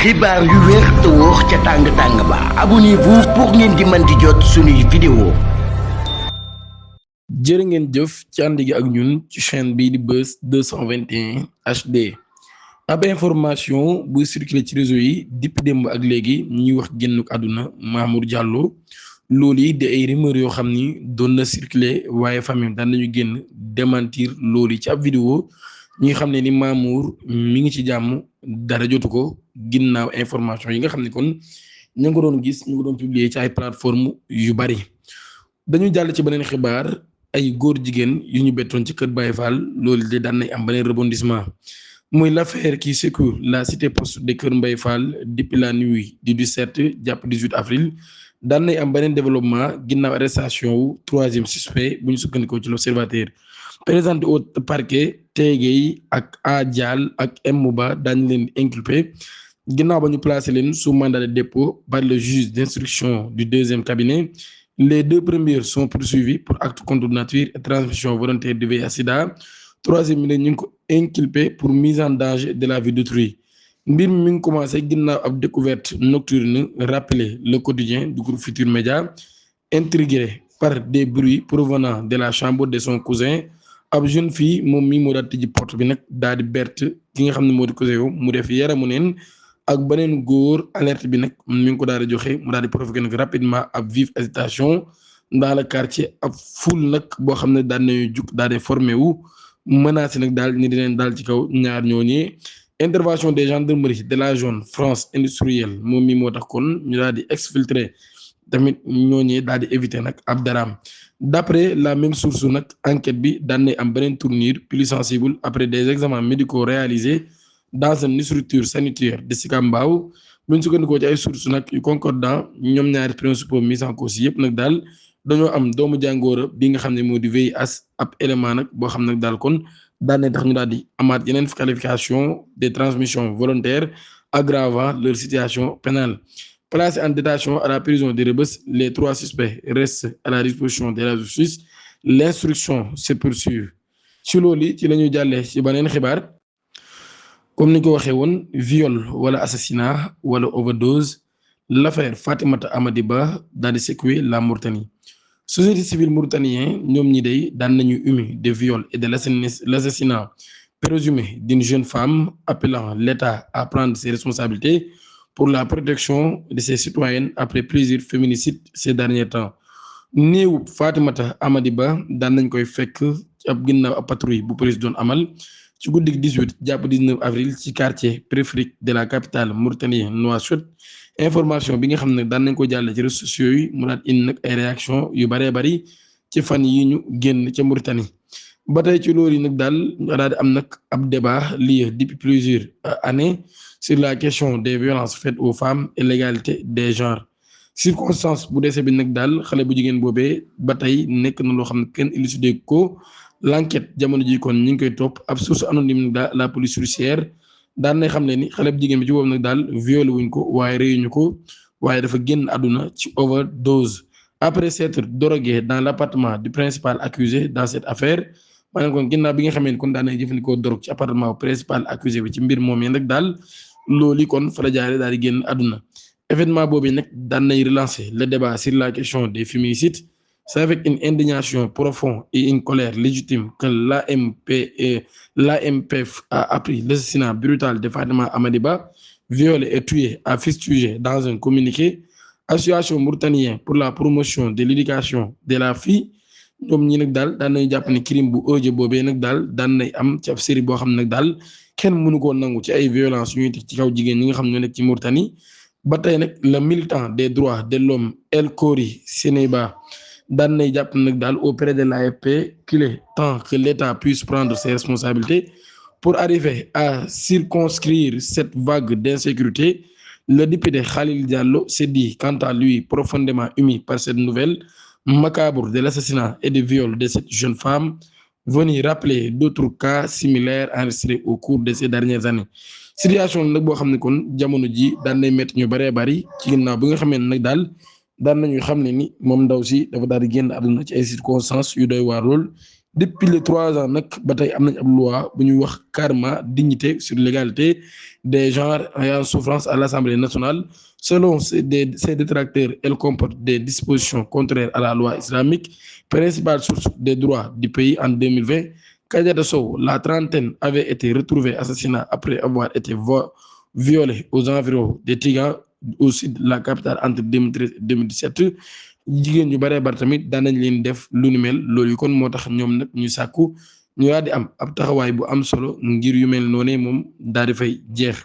xibaar yu wér te wóor ca tàng-tàng ba abonnez-vous pour ngeen di mën di jot suñuy vidéo. jërë ngeen jëf ci ànd gi ak ñun ci chaîne bii di Buzz 221 HD ab information buy circulé ci réseau yi depuis démb ak léegi ñuy wax génn àdduna Mamour Diallo loolu yi di ay rumeur yoo xam ni doon na circulé waaye famille daan nañu génn démentir loolu yi ci ab vidéo ñi xam ne ni Mamour mi ngi ci jàmm dara jotu ko ginnaaw information yi nga xam ne kon ñu ngi ko doon gis ñu ngi doon publier ci ay plateforme yu bari dañu jàll ci beneen xibaar ay góor jigéen yu ñu bettoon ci kër Baye Fall loolu de daan nañ am beneen rebondissement muy l'affaire qui secoue la cité poste de Kër Mbaye Fall depuis la nuit du 17 jàpp 18 avril daan nañ am beneen développement ginnaaw arrestation wu troisième suspect bu ñu sukkandikoo ci l'observateur présenté au parquet Teguey ak A Dial ak M Mouba daañu leen inculpé ginnaaw ba ñu placé leen sous mandat de dépôt par le juge d'instruction du deuxième cabinet. Les deux premiers sont poursuivis pour acte contre nature et transmission volontaire du VIH/SIDA. Troisième bi ñu ngi ko inculpé pour mise en danger de la vie d'autrui. Mbir mi ngi commencé ginnaaw ab découverte nocturne rappelé le quotidien du groupe Futurs Médias intrigué par des bruits provenant de la chambre de son cousin. ab jeune fille moom mii moo daal tijji porte bi nag daal di berte ki nga xam ne moo di cousin yow mu def yaramu neen ak beneen góor alerte bi nag mi ngi ko daal di joxe mu daal di provoqué nag rapidement ab vive agitation dans le quartier ab foule nag boo xam ne daal nañu jug daal di formé wu menacé nag daal ni dinañ daal ci kaw ñaar ñooñee intervention des gendarmeries de la zone France industrielle moom mii moo tax kon ñu daal di exfiltré tamit ñooñee daal di éviter nag ab daraam d'après la même source nag enquête bi daan na am beneen tournure plus sensible après des examens médicaux réalisés dans une structure sanitaire de Sicap Mbao bu ñu sukkandikoo ci ay sources nag yu concordant ñoom ñaari principaux mis en cause yëpp nag daal dañoo am doomu jàngoro bi nga xam ne moo di VIH ab élément nag boo xam nag daal kon daan na tax ñu daal di amaat yeneen qualification des transmissions volontaires aggravant leur situation pénale. Placés en détention à la prison de Rebeuss, les trois suspects restent à la disposition de la justice. L'instruction se poursuit. ci loolu ci la ñuy jàllee ci beneen xibaar comme ni ko waxee woon viol wala assassinat wala overdose l'affaire Fatimata Amady Ba daal di secouer la Mauritanie. Société civile mauritanien ñoom ñi day daan nañu humi de viol et de l'assassinat présumé d'une jeune femme appelant l'État à prendre ses responsabilités pour la protection de ses citoyennes après plusieurs féminicides ces derniers temps. néewu Fatimata Amady Ba daan nañ koy fekk ci ab ginnaaw ab patrouille bu police doon amal ci guddik 18 jàpp 19 avril ci quartier périphérique de la capitale mauritanienne Nouakchott. information bi nga xam ne daan nañ ko jàlle ci réseaux sociaux yi mu daat indi nag ay réaction yu baree bari ci fan yi ñu génn ca Mauritanie. ba tey ci loolu yi nag daal di am nag ab débat lié depuis plusieurs années sur la question des violences faites aux femmes et l'égalité des genres. circonstance bu décès bi nag daal xale bu jigéen boobee ba tey nekk na loo xam ne kenn élucidé ko l'enquête jamono ji kon ñi ngi koy topp ab source anonyme nag la police judiciaire daan nay xam ne ni xale bu jigéen bi ci boobu nag daal violé wuñ ko waaye reyuñu ko waaye dafa génn àdduna ci overdose après s'être drogué dans l'appartement du principal accusé dans cette affaire. maanaam kon ginnaaw bi nga xamee ne kon daan nay jëfandikoo drogue ci appartement principal accusé bi ci mbir moom yi nag daal loolu kon fa la jaaree daal di génn àdduna. événement boobu nag daan nay relancer le débat sur la question des féminicides. C'est avec une indignation profonde et une colère légitime que l'AMPF a appris l'assassinat brutal de Fatima Amady Ba, violée et tuée à fustigé dans un communiqué. Association mauritanienne pour la promotion de l'éducation de la fille ñoom ñi nag daal daan nañu jàpp ne crime bu odieux boobee nag daal daan nay am ci ab série boo xam ne nag daal kenn mënu koo nangu ci ay violence yu ñuy teg ci kaw jigéen ñi nga xam ñoo nekk ci Mauritanie. ba tey nag le militant des droits de l'homme El Khoury Sénéba daan nay jàpp nag daal auprès de l'AFP qu'il est temps que l'État puisse prendre ses responsabilités pour arriver à circonscrire cette vague d'insécurité. Le député Khalil Diallo s'est dit quant à lui profondément ému par cette nouvelle macabre de l'assassinat et du viol de cette jeune femme, venir rappeler d'autres cas similaires enregistrés au cours de ces dernières années. situation nag boo xam ne kon jamono ji daan nay métti ñu bëree bëri ci ginnaaw bi nga xamee ne nag daal daan nañu xam ne ni moom ndaw si dafa daal di génn àdduna ci ay circonstances yu doy waar lool depuis les 3 ans nag ba tey am nañ ab loi bu ñuy wax karma dignité sur l'égalité des genres et en souffrance à l'Assemblée nationale. Selon ses détracteurs, elle comporte des dispositions contraires à la loi islamique, principale source des droits du pays en 2020. Kadiata Sow, la trentaine, avait été retrouvée assassinée après avoir été violée aux environs de Tigan, au sud de la capitale, entre 2013 et 2017. jigéen ñu baree bar tamit daan nañ leen def lu ni mel loolu kon moo tax ñoom nag ñu sàkku ñu daal di am ab taxawaay bu am solo ngir yu mel noonee moom daal di fay jeex.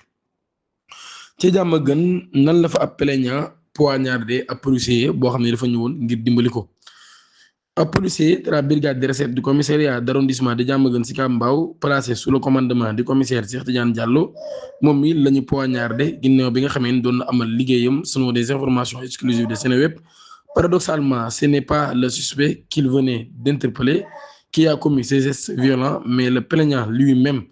ci jàmm gën nan la fa ab plaignant poignardé ab policier boo xam ne dafa ñëwoon ngir dimbali ko. Un policier de la brigade de recherche du commissariat d'arrondissement de Diamaguène Sicap Mbao placé sous le commandement du commissaire Cheikh Tidiane Diallo moom mi la ñu poignardé ginnaaw bi nga xamee ne doon na amal liggéeyam selon des informations exclusives de Seneweb. Paradoxalement, ce n'est pas le suspect qu'il venait d'interpeller qui a commis ces gestes violents, mais le plaignant lui-même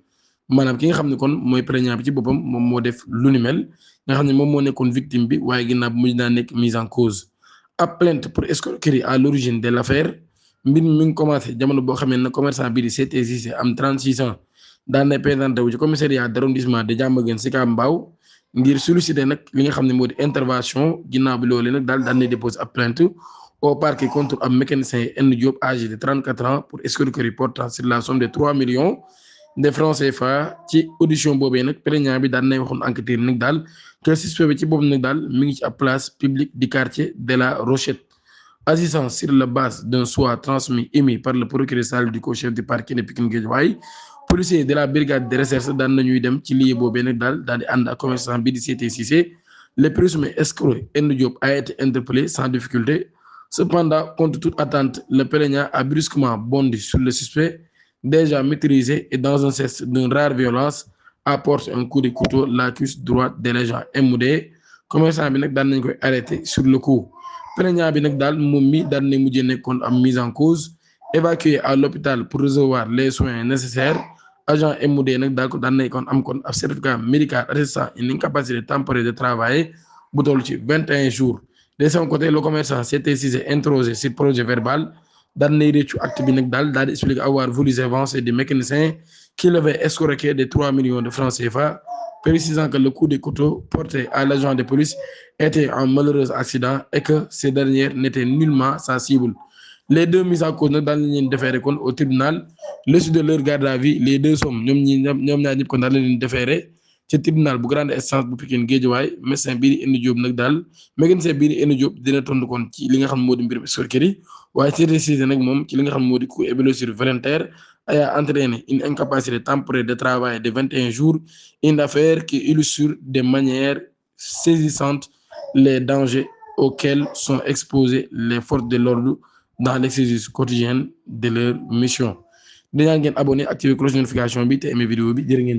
maanaam ki nga xam ne kon mooy plaignant bi ci boppam moom moo def lu ni mel nga xam ne moom moo nekkoon victime bi waaye ginnaaw bi mujj naa nekk mise en cause. ab plainte pour escroquerie à l'origine de l'affaire mbir mi ngi commencé jamono boo xamee ne commerçant bii di CT Cissé am 36 ans daan na présenté wu ci commissariat d'arrondissement de Diamaguène Sicap Mbao ngir solliciter nag li nga xam ne moo di intervention ginnaaw bi loolee nag daan na déposer ab plainte au parquet contre ab mécanicien N Diop âgé de 34 ans pour escroquerie portant sur la somme de 3 millions de francs CFA. ci audition boobee nag plaignant bi daan nay waxoon enquêteur nag daal que suspect bi ci boobu nag daal mi ngi ci ab place publique du quartier de la Rochette. Agissant sur la base d'un soit transmis émis par le procureur Salif Dicko chef du parquet de Pikine Guédiawaye, policier de la brigade de recherche daan nañuy dem ci lieu boobee nag daal di ànd ak commerçant bi di CT Cissé. Le présumé escroc N Diop a été interpellé sans difficulté. Cependant, contre toute attente, le plaignant a brusquement bondi sur le suspect déjà maîtrisé et dans un geste d'une rare violence apporte un coup de couteau la cuisse droite de l'agent MD. Commerçant bi nag daan nañ koy arrêté sur le coup. Plaignant bi nag daal moom mi daan nañ mujjee nekkoon am mise en cause, évacué à l'hôpital pour recevoir les soins nécessaires. Agent MD nag daal ko daan nañ kon am kon ab certificat médical attestant une incapacité temporaire de travailler bu toll ci 21 jours. De son côté, le commerçant s'était Cissé interrogé sur projet verbal daan nay réccu acte bi nag daal di expliquer avoir voulu s'avancer des mécaniciens qui l'avaient escroqué de 3 millions de francs CFA, précisant que le coup de couteau porté à l'agent de police était un malheureux accident et que ces dernières n'étaient nullement sa cible. Les deux mises en cause nag daal nañ leen déféré kon au tribunal. L'issue de leur garde à vue, les deux sommes ñoom ñaar ñëpp kon daal leen déféré ci tribunal bu grande instance bu Pikine Guédiawaye. Médecin bii di N Diop nag daal mécanicien bii di N Diop dina tontu kon ci li nga xam moo di mbirum escroquerie waaye CT Cissé nag moom ci li nga xam moo di coup et blessure volontaire a entraîné une incapacité temporaire de travail de 21 jours, une affaire qui illustre de manière saisissante les dangers auxquels sont exposés les forces de l'ordre dans l'exercice quotidien de leur mission. Dañaa ngeen abonné activer cloche notification bi te aimé vidéo bi jërë ngeen